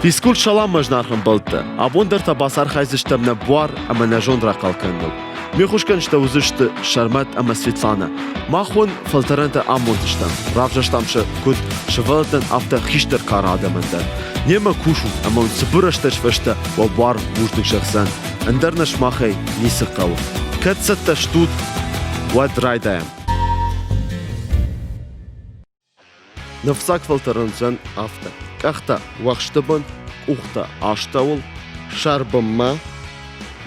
Физкульт салам, мӕ зынаргъ ӕмбӕлттӕ! Абон дӕр та бацархайдзыстӕм нӕ буар ӕмӕ нӕ зонд рахъал кӕныныл. Ме ххуысгӕнджытӕ уыдзысты Сӕрмӕт ӕмӕ Светланӕ. Мах уын фӕлтӕрӕнтӕ амондзыстӕм, равзӕрстам сӕ куыд сывӕллӕттӕн, афтӕ хистӕр кары адӕмӕн дӕр. Немӕ кусут ӕмӕ уын цыбыр рӕстӕджы фӕстӕ уӕ буар бузныг зӕгъдзӕн, ӕндӕр нӕ сымахӕй ницы хъӕуы. Кӕд цӕттӕ стут, уӕд райдайӕм. Ныфсаг фӕлтӕрӕн уыдзӕн афтӕ: къӕхтӕ уӕхсты бын, къухтӕ астӕуыл, сӕр бынмӕ,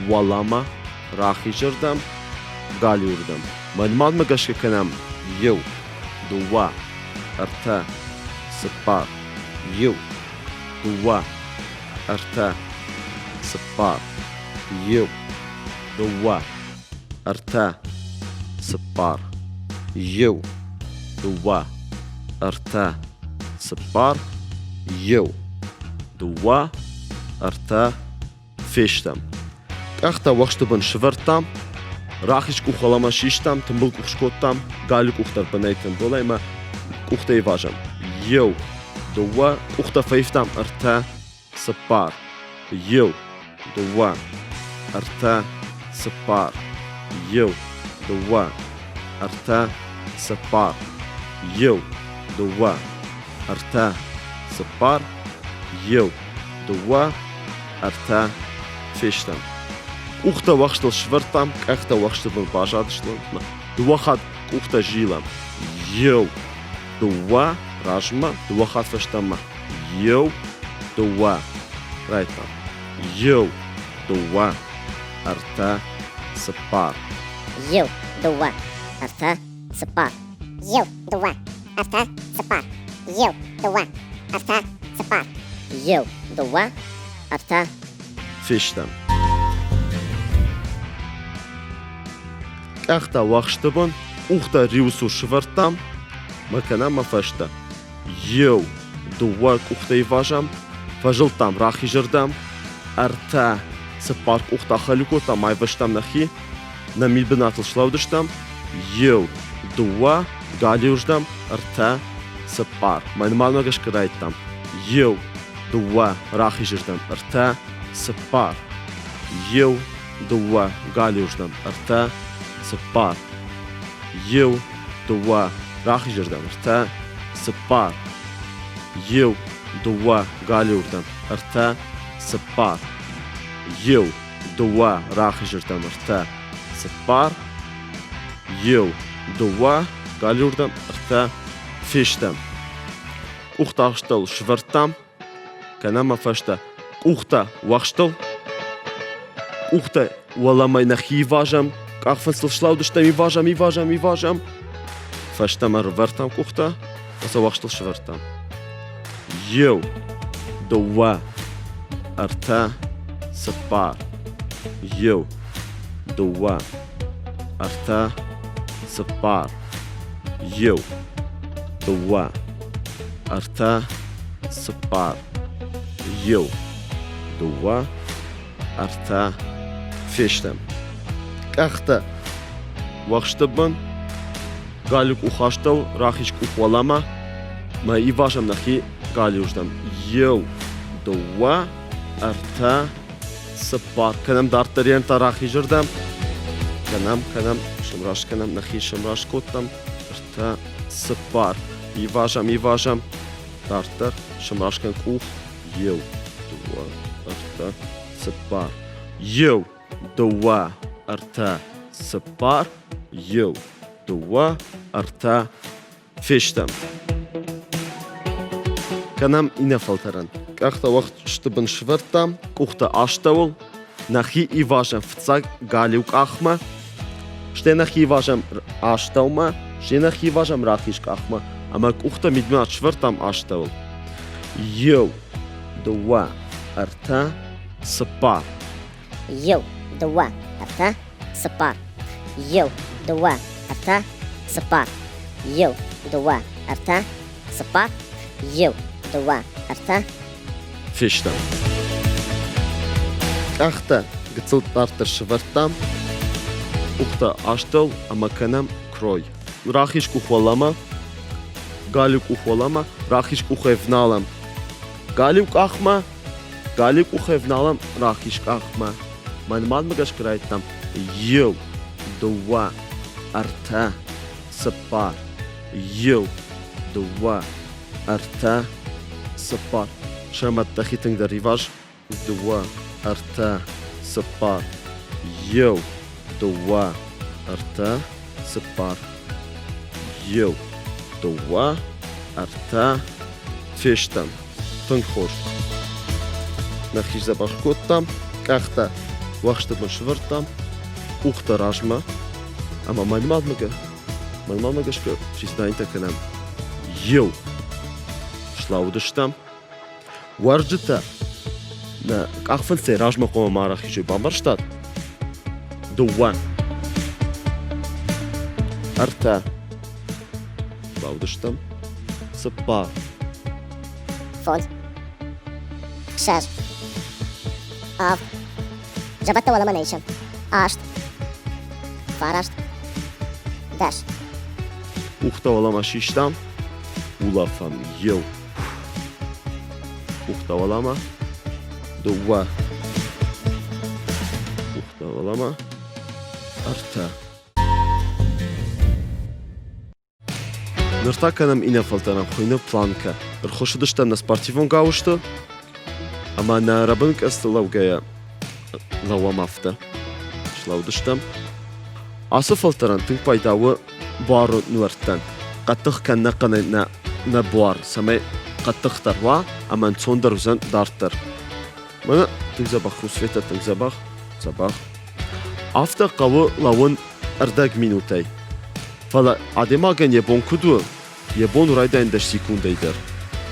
уӕлӕмӕ, рахизырдӕм, галиуырдӕм. Мӕнмӕ гӕсгӕ кӕнӕм иу, дыууӕ, ӕртӕ, цыппар, иу, дыууӕ, ӕртӕ, цыппар, иу, дыууӕ, ӕртӕ, цыппар, иу, дыууӕ, ӕртӕ, цыппар, иу, дыууӕ, ӕртӕ, фестӕм. Къӕхтӕ уӕхсты бын сывӕрдтам, рахиз къух уӕлӕмӕ систам, тымбыл къух скодтам, галиу къух дӕр бынӕй тымбыл ӕмӕ къухтӕ ивазӕм. Иу, дыууӕ, къухтӕ фӕивтам ӕртӕ, цыппар, иу, дыууӕ, ӕртӕ, цыппар, иу, дыууӕ, ӕртӕ, цыппар, иу, дыууӕ, ӕртӕ, цыппар, иу, дыууӕ, ӕртӕ, фестӕм. Къухтӕ уӕхстыл сывӕрдтам, къӕхтӕ уӕхсты бын базадысты. Дыууӕ хатт къухтӕ зилӕм. Иу, дыууӕ, размӕ, дыууӕ хатт фӕстӕмӕ. Иу, дыууӕ, райдтам. Иу, дыууӕ, ӕртӕ, цыппар. Иу, дыууӕ, ӕртӕ, цыппар. Иу, дыууӕ, ӕртӕ, цыппар. Иу, дыууӕ, ӕртӕ, цыппар. Иу, дыууӕ, ӕртӕ. Фестӕм. Къӕхтӕ уӕхсты бын, къухтӕ риуы цур сывӕрдтам, мӕ кӕнӕ мӕ фӕстӕ. Иу, дыууӕ къухтӕ ивазӕм, фӕзылдтам рахизырдӕм, ӕртӕ, цыппар къухтӕ ахӕлиу кодтам, айвӕзтам нӕхи, нӕ мидбынатыл слӕудыстӕм, иу, дыууӕ, галиуырдӕм, ӕртӕ, цыппар. Мӕ нымадмӕ гӕсгӕ райдтам. Иу, дыууӕ, рахизырдӕм, ӕртӕ, цыппар. Иу, дыууӕ, галиуырдӕм, ӕртӕ, цыппар. Иу, дыууӕ, рахизырдӕм, ӕртӕ, цыппар. Иу, дыууӕ, галиуырдӕм, ӕртӕ, цыппар. Иу, дыууӕ, рахизырдӕм, ӕртӕ, цыппар. Иу, дыууӕ, галиуырдӕм, ӕртӕ, фестӕм. Къухтӕ астӕу сывӕрдтам, кӕнӕ мӕ фӕстӕ къухтӕ уӕхстыл, къухтӕ уӕлӕмӕ нӕхи ивазӕм, къахфындзтыл слаудыстӕм, ивазӕм, ивазӕм, ивазӕм. Фӕстӕмӕ рывӕрдтам къухтӕ, сӕ уӕхстыл сывӕрдтам. Иу, дыууӕ, ӕртӕ, цыппар. Иу, дыууӕ, ӕртӕ, цыппар. Иу, дыууӕ, ӕртӕ, цыппар. Иу, дыууӕ, ӕртӕ, фестӕм. Къӕхтӕ уӕхсты бын, галиу къух астӕу, рахиз къух уӕлӕмӕ, мӕ ивазӕм нӕхи галиуырдӕм. Иу, дыууӕ, ӕртӕ, цыппар. Кӕнӕм дарддӕр йӕм та рахизырдӕм. Кӕнӕм, кӕнӕм, сымраст кӕнӕм, нӕхи сымраст кодтам. Ӕртӕ, цыппар. Ивазӕм, ивазӕм. Дарддӕр сымраст кӕн къух. Иу, дыууӕ, ӕртӕ, цыппар. Иу, дыууӕ, ӕртӕ, цыппар. Иу, дыууӕ, ӕртӕ, фестӕм. Кӕнӕм иннӕ фӕлтӕрӕн. Къӕхтӕ уӕхсты бын сывӕрдтам, къухтӕ астӕуыл, нӕхи ивазӕм фыццаг галиу къахмӕ, стӕй нӕхи ивазӕм астӕумӕ, стӕй нӕхи ивазӕм рахиз къахмӕ ӕмӕ къухтӕ мидмӕ сывӕрдтам астӕуыл. Иу, дыууӕ, ӕртӕ, цыппар. Иу, дыууӕ, ӕртӕ, цыппар. Иу, дыууӕ, ӕртӕ, цыппар. Иу, дыууӕ, ӕртӕ, цыппар. Иу, дыууӕ, ӕртӕ. Фестӕм. Къӕхтӕ гыццыл дарддӕр сывӕрдтам, къухтӕ астӕу ӕмӕ кӕнӕм крой. Рахиз къух уӕлӕмӕ, галиу къух уӕлӕмӕ, рахиз къухӕй вналӕм. Галиу къахмӕ. Галиу къухӕй ӕвналӕм рахиз къахмӕ. Мӕнмӕ гӕсгӕ райдыдтам иу, дыууӕ, ӕртӕ, цыппар, иу, дыууӕ, ӕртӕ, цыппар. Сӕрмӕт дӕхи тынгдӕр иваз. Дыууӕ, ӕртӕ, цыппар. Иу, дыууӕ, ӕртӕ, цыппар. Иу, дыууӕ, ӕртӕ, фестӕм. Тынг хорз. Нӕхи сдзӕбӕх кодтам, къӕхтӕ уӕхсты бын сывӕрдтам, къухтӕ размӕ ӕмӕ мӕнмӕ гӕсгӕ приседанитӕ кӕнӕм. Иу. Слӕууыдыстӕм. Уӕрджытӕ нӕ къахфындзтӕй размӕ хъуамӕ ма рахизой, бамбӕрстат? Дыууӕ. Ӕртӕ. Слӕууыдыстӕм. Цыппар. Фондз. Ссӕдз. Авд. Зӕбӕттӕ уӕлӕмӕ нӕ исӕм. Аст. Фараст. Дӕс. Къухтӕ уӕлӕмӕ систам. Улӕфӕм. Еу. Къухтӕ уӕлӕмӕ. Дыууӕ. Къухтӕ уӕлӕмӕ. Ӕртӕ. Ныр та кӕнӕм иннӕ фӕлтӕрӕн, хуыйны планкӕ. Ӕрхуыссыдыстӕм нӕ спортивон гауызты ӕмӕ нӕ рӕбынкъӕдзты лӕугӕйӕ лӕууӕм афтӕ. Слӕудыстӕм. Ацы фӕлтӕрӕн тынг пайда у буары нуӕрттӕн. Хъӕддых кӕн нӕ хъӕнӕй нӕ, нӕ буар, цӕмӕй хъӕддыхдӕр уа ӕмӕ ӕнцондӕр уыдзӕн дарддӕр. Мӕнӕ тынг дзӕбӕх у Светӕ, тынг дзӕбӕх, дзӕбӕх. Афтӕ хъӕуы лӕууын ӕрдӕг минутӕй. Фӕлӕ адӕймагӕн йӕ бон куыд у, йӕ бон у райдайын дӕс секундӕй дӕр.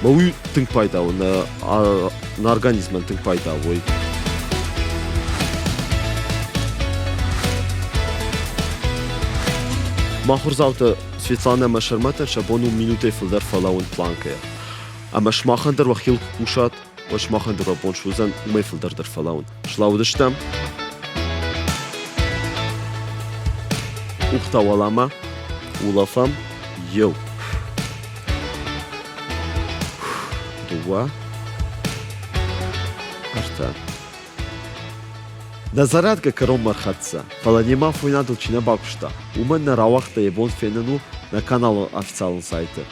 Мӕ уый тынг пайда у, нӕ, нӕ организмӕн тынг пайда у уый. Махуырдзаутӕ Светланӕ ӕмӕ Сӕрмӕтӕн сӕ бон у минутӕй фылдӕр фӕлӕууын планкӕйӕ. Ӕмӕ сымахӕн дӕр уӕхи куы кусат, уӕд сымахӕн дӕр уӕ бон суыдзӕн уымӕй фылдӕр дӕр фӕлӕууын. Слӕууыдыстӕм. Къухтӕ уӕлӕмӕ, улӕфӕм, иу. Дыууӕ, ӕртӕ. Нӕ зарядкӕ кӕронмӕ ӕрхӕццӕ, фӕлӕ немӕ афойнадыл чи нӕ бакуыста, уымӕн нӕ рауагъта йӕ бон фенын у нӕ каналы официалон сайты.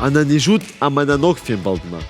Ӕнӕниз ут ӕмӕ нӕ ног фембӕлдмӕ!